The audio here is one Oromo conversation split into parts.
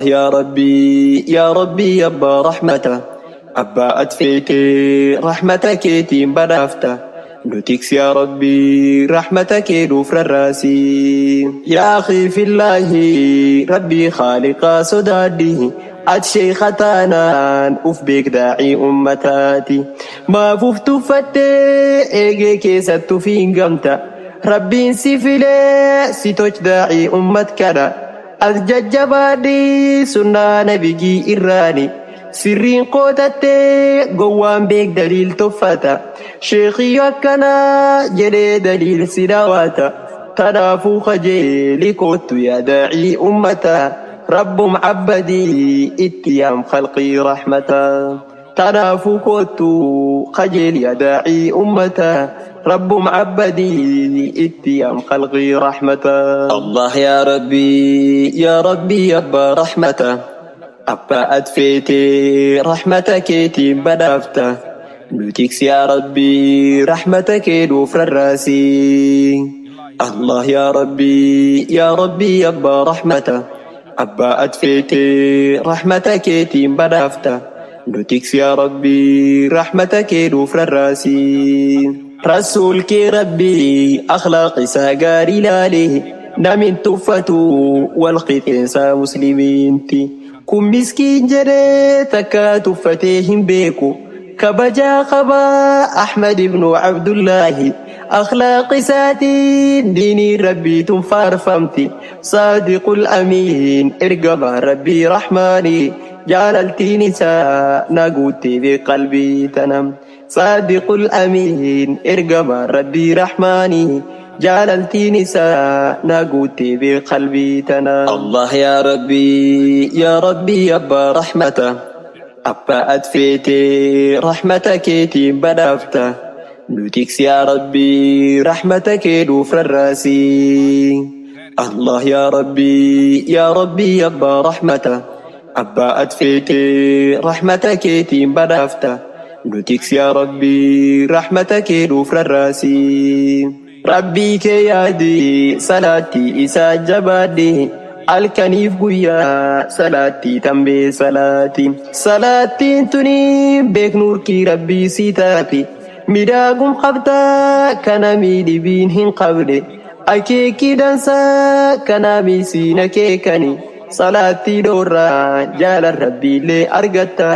Yaa Rabbii yaa Rabbii abbaa rahmata abbaa at feetee rahmata keetiin badhaafta nu tiksi yaa Rabbii rahmata kee nuuf rarraasi. Yaa akhii fillaahi Rabbii khaaliqaa sodaadhi at sheekha taanaan uf beek daa'ii ummataati maaf uf tuffattee eegee keessatti ufiin gamta Rabbiin si filee si toch daa'ii ummat kana As jajjabaadhi sunnaa nabigii irraani sirriin qootattee gowwaan beek daliil tuffata sheekiyyo akkana jedhee daliil si dhawaata tanaafuu kajeeli koottu yaa daa'ii ummata rabbum abbadii itti yaam khalqii rahmata. Tanaafuu koottu kajeel yaa daa'ii ummata rabbum abbadii itti yaam khalqii rahmata. Allah yaa Rabbii yaa Rabbii abbaa rahmata abbaa at feetee rahmata keetiin badhaafta nu tiksi yaa Rabbii rahmata kee nuuf rarraasi. Allah yaa Rabbii yaa Rabbii abbaa rahmata abbaa at feetee rahmata keetiin badhaafta nu tiksi yaa Rabbii rahmata kee nuuf rarraasi. Rasuul kee Rabbii akhlaaq isaa gaarii laale namin tuffatu wal qixeensaa muslimiinti. Kun miskiin jedhee takka tuffatee hin beeku. Kabajaa qabaa Ahmad ibnu Abdullaahi akhlaaq isaatiin diinii Rabbiitun faarfamti. Saadiqul amiin ergamaa Rabbii Rahmaanii jaalaltiin isaa na guuttee bee qalbii tana. Saadiqul amiin ergamaa Rabbii Rahmaanii jaalaltiin isaa na guuttee bee qalbii tana. Allah yaa Rabbii yaa Rabbii abbaa rahmata abbaa at feetee rahmata keetiin badhaafta nu tiksi yaa Rabbii rahmata kee nuuf rarraasi. Allah yaa Rabbii yaa Rabbii abbaa rahmata abbaa at feetee rahmata keetiin badhaafta nu tiksi yaa Rabbii rahmata kee nuuf rarraasi. Rabbii kee yaadi salaattii isaa jabaadhi halkaniif guyyaa salaattii tambee salaati. Salaattiin tuni beeknuurkii Rabbii sii taati miidhagum qabdaa kana miidhibiin hin qabne akeekii dansaa kana miisiin akeekani salaattii dhoorraa jaalan Rabbiillee argatta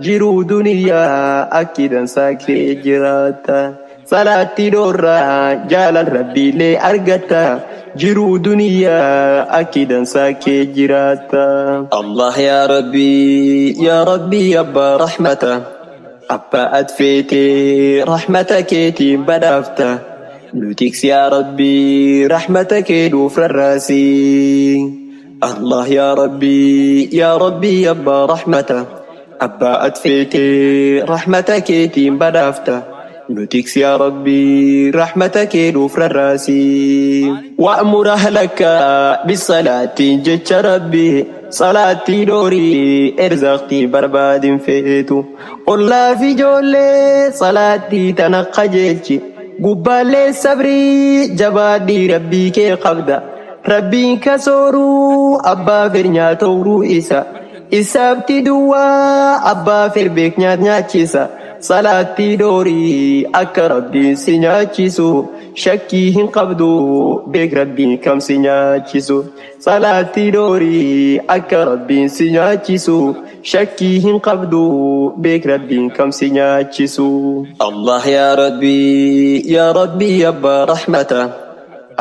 jiruu duniyaa akki dansaa kee jiraatta. Salaattii dhoorraa jaalan Rabbiillee argatta jiruu duniyaa akki dansaa kee jiraatta. Allah yaa Rabbii yaa Rabbii abbaa rahmata abbaa at feetee rahmata keetiin badhaafta nu tiksi yaa Rabbii rahmata kee nuuf rarraasi. Allah yaa Rabbii yaa Rabbii abbaa rahmata abbaa at feetee rahmata keetiin badhaafta nu tiksi yaa Rabbii rahmata kee nuuf rarraasi. Wa'mur ahlaka bisalaatiin jecha Rabbii salaattii dhoorii erzaqtii barbaadin feetu ollaa fi ijoollee salaattii tana qajeelchi gubbaallee sabrii jabaadhii Rabbii kee qabda Rabbiin ka sooruu abbaa fedh nyaatowruu isa isaafti duwwaa abbaa fedh beek nyaat nyaachisa salaattii dhoorii akka Rabbiin si nyaachisu shakkii hin qabdu beek Rabbiin kam si nyaachisu salaattii dhoorii akka Rabbiin si nyaachisu shakkii hin qabdu beek Rabbiin kam si nyaachisu. Allah yaa Rabbii yaa Rabbii abbaa rahmata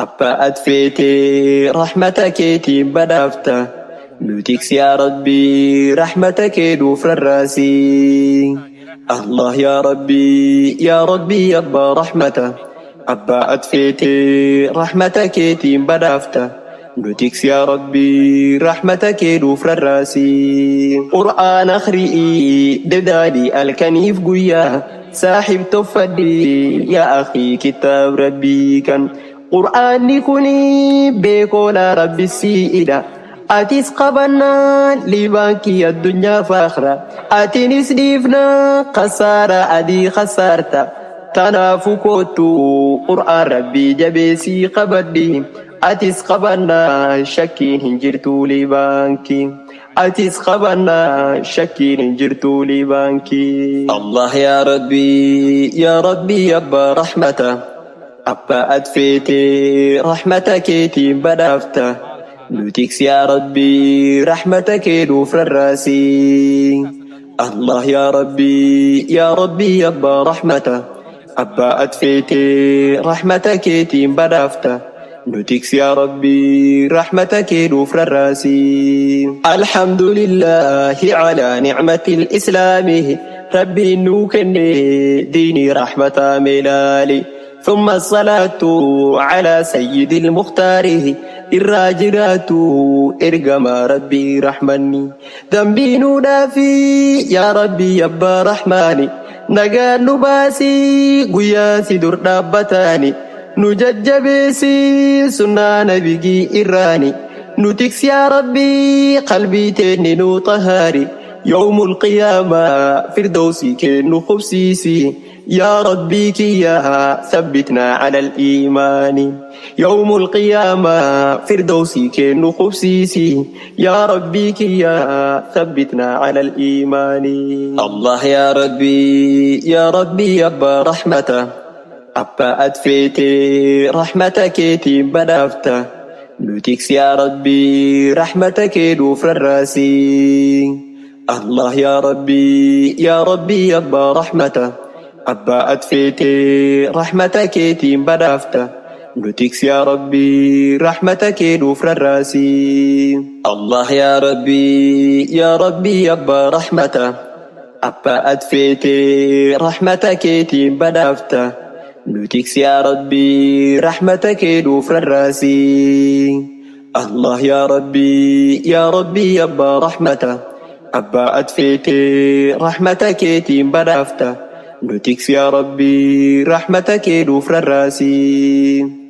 abbaa at feetee rahmata keetiin badhaafta nu tiksi yaa Rabbii rahmata kee nuuf rarraasi. Allah yaa Rabbii yaa Rabbii abbaa rahmata abbaa at feetee rahmata keetiin badhaafta nu tiksi yaa Rabbii rahmata kee nuuf rarraasi. Qur'aan akhri'ii dadaalii halkaniif guyyaa saaxib tuffadhi yaa akhii kitaab Rabbii kan Qur'aanni kuni beekoolaa Rabbi sii'idha. Atis qabannaan liibaankii addunyaa faakhra. Atinis dhiifnaa khasaara adii khasaarta. Tanaafu koottu Qur'aan Rabbii jabeessii qabadhi. Atis qabannaa shakkiin hin jirtu liibaankii. Atis qabannaa shakkiin hin jirtu liibaankii. Allah yaa Rabbii yaa Rabbii abbaa rahmata abbaa at feetee rahmata keetiin badhaafta nu tiksi yaa Rabbii rahmata kee nuuf rarraasi. Allah yaa Rabbii yaa Rabbii abbaa rahmata abbaa at feetee rahmata keetiin badhaafta nu tiksi yaa Rabbii rahmata kee nuuf rarraasi. Alhamdulillahi ala ni'matil islaami Rabbiin nuu kenne diinii rahmataa meelaali. ثم الصلاة على سيد المختار الراجرات إرقما ربي رحمني ذنبي نودافي يا ربي يبا رحماني نقال نباسي قياسي در دابتاني نججبسي سنة نبيجي إراني نتكس يا ربي قلبي تني طهاري يوم القيامة فردوسي كن خبسيسي يا ربي كيا ثبتنا على الإيمان يوم القيامة فردوسي كن خبسيسي يا ربي كيا ثبتنا على الإيمان الله يا ربي يا ربي يا رحمته أبا أدفيتي رحمتك بدافته نتكس يا ربي رحمتك دوف الراسي الله يا ربي يا ربي يا رحمته أبا أدفيتي رحمتك بدافته نتكس يا ربي رحمتك دوف الراسي الله يا ربي يا ربي يا رحمته أبا أدفيتي رحمتك بدافته نتكس يا ربي رحمتك دوف الراسي الله يا ربي يا ربي يا رحمته أبا أدفيتي رحمتك بدافته نتكس يا ربي رحمتك دوف الراسي.